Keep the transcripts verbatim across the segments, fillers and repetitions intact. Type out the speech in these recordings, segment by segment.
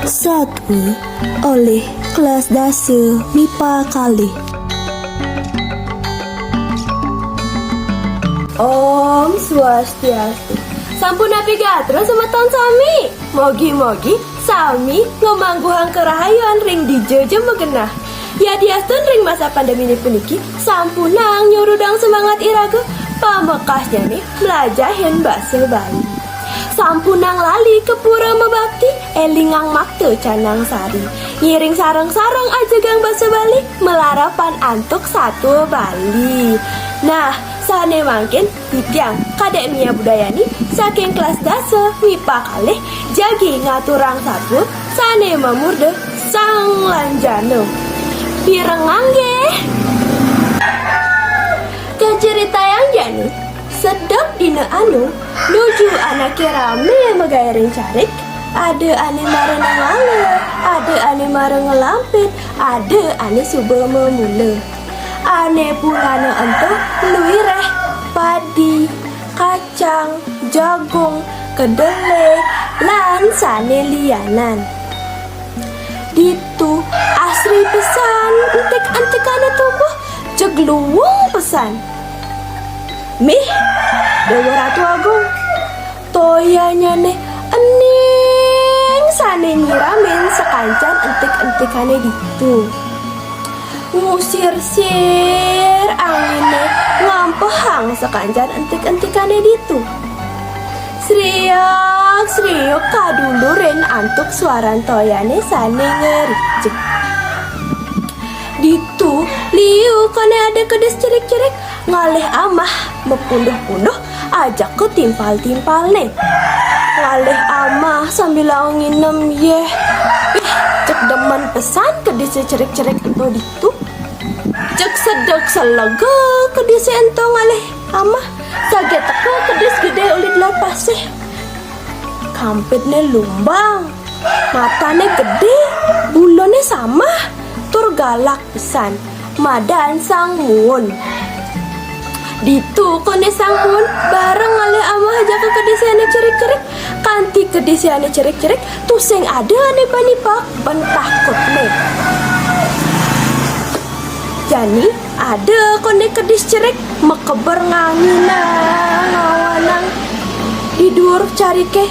Satua olih kelas dasa mipa kalih. Om Swastiastu. Sampun napi gatra semeton sami? Mogi-mogi sami ngamangguhang karahayuan ring dija ja magenah. Yadiastun ring masa pandemine puniki, sampunang nyurudang semangat iraga, pamekasnyane mlajahin basa Bali. Sampunang lali ka pura mabakti, elingang makta canang sari. Ngiring sareng-sareng ajegang basa Bali, malarapan antuk satua Bali. Nah, sane mangkin titiang Kadek Nia Budayani saking kelas dasa mipa kalih jagi ngaturang satua sane mamurda Sang Lanjana. Pirengang nggih. Kacaritayang jani, sedek dina anu, nuju anake rame magae ring carik, ada ane mara nangala, ada ane mara nglampit, ada ane suba mamula. Ane pulana ento luireh, padi, kacang, jagung, kedele, lan sane lianan. Ditu asri pesan entik-entikane tubuh, jeg luung pesan. Mih, Dewa Ratu Agung, toyanyane ening sane nyiramin sakancan entik-entikane ditu. Ngusir-sir angine ngampehang sakancan entik-entikane ditu. Sriak-sriuk kadulurin antuk swaran toyane sane ngericik. Ditu liu kone ada kedis cerik-cerik ngalih amah mapunduh-punduh ajaka timpal-timpalne. Ngalih amah sambilanga nginem yeh. Ih, jeg demen pesan kedise cerik-cerik ento ditu. Jeg sedek selega kedise ento ngalih amah. Saget teka kedis gede uli delod pasih. Kampidne lumbang, matane gede, bulane samah, tur galak pesan. Madan Sang Muun. Ditu kone Sang Muun bareng ngalih amah ajaka kedise ane cerik-cerik. Kanti kedise ane cerik-cerik tusing ada ane bani paek ban takutne. Jani ada kone kedis cerik makeber nganginang ngawanang di duur carike.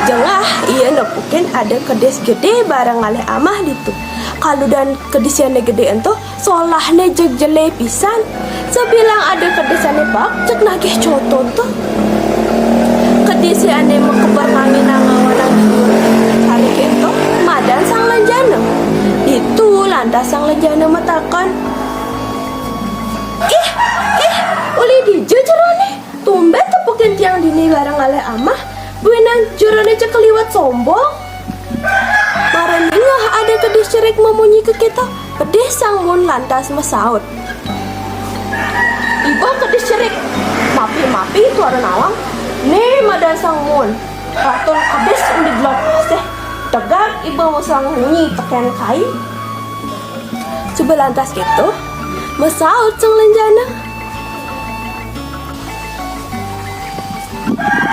Jengah ia nepukin ada kedis gede bareng ngalih amah ditu. Kaludan kedis ane gede ento solahne jeg jele pisan. Sabilang ada kedis ane paek jeg nagih coto to. Kedis ane makeber nganginang ngawanang di duur carike ento madan Sang Lanjana. Ditu lantas Sang Lanjana matakon, "Ih, ih, uli dija jerone? Tumben tepukin tiang dini bareng ngalih amah, buinan jerone jeg liwat sombong." Mara ningeh ada kedis cerik mamunyi kakento, pedis Sang Muun lantas masaut, "Iba kedis cerik, mapi-mapi tuara nawang, ne madan Sang Muun, ratun kedis uli delod pasih, tegak iba masang munyi teken kai." Suba lantas keto, masaut Sang Lanjana,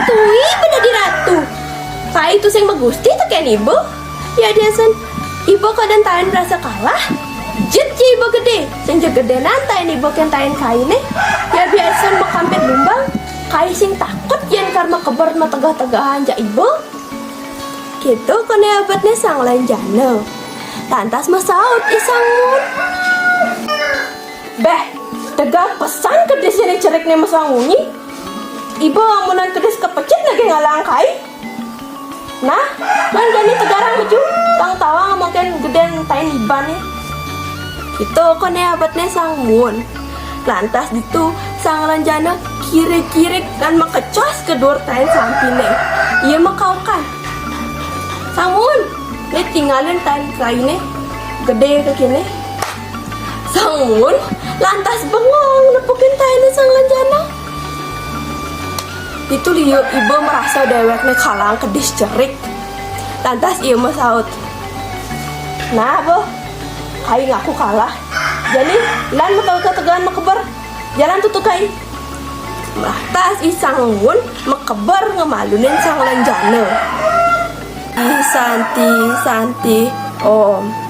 "Tui ba dadi ratu. Kai tusing magusti teken iba. Yadiastun iba kadén tain marasa kalah, jit ja iba gedé. Sing ja gedénan tain iba kén tain kainé. Yadiastun makampid lumbang, kai sing takut yén kar makeber mategeh-tegehang ajak iba." Kéto koné abetné Sang Lanjana. Lantas masaut I Sang Muun, "Béh, tegar pesan kedis Ni Cerik né masang munyi. Iba amunan kedis kapecit nagih ngalahang kai. Nah, lan jani tegarang maju, tang tawang mangkin gedén tain ibané." Kéto koné abetné Sang Muun. Lantas ditu Sang Lanjana kirig-kirig lan makecos ka duur tain sampiné. Ia makaukan, "Sang Muun, né tingalin tain kainé, gedé kéné." Sang Muun lantas bengong nepukin tainé Sang Lanjana. Ditu liu iba marasa déwékné kalahang kedis Cerik. Lantas ia masaut, "Nah, Bah, kai ngaku kalah. Jani, lan makauka tegahan makeber. Jalan tutukai." Lantas I Sang Muun makeber ngamalunin Sang Lanjana. Isan Shanti Shanti. Om.